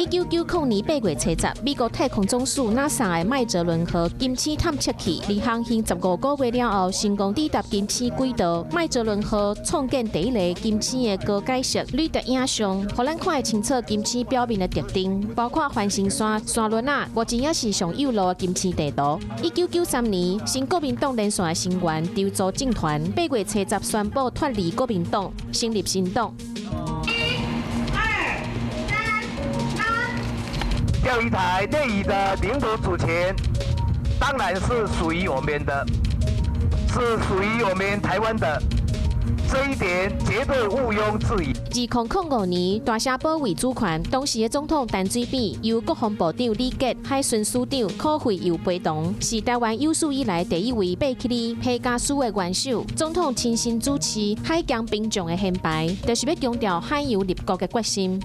1990年8月70日，美國太空總署 NASA 的麥哲倫號金星探測器，佇航行15個月了後，成功抵達金星軌道。麥哲倫號創建第一个金星的高解析雷達影像，予咱看會清楚金星表面的特徵，包括環形山、山崙仔，目前也是上幼路的金星地圖。1993年，新國民黨連線的成員張組政團，8月70宣布脫離國民黨，成立新黨。一、二、三、釣魚台列嶼的領土主權，當然是屬於我們的，是屬於我們台灣的，這一點絕對毋庸置疑。2005年，大聲保衛主權，當時的總統陳水扁由國防部長李傑、海巡署長柯惠佑陪同，是台灣有史以來第一位爬起哩皮加斯的元首。總統親身主持海疆屏障的掀牌，就是欲強調海洋立國的決心。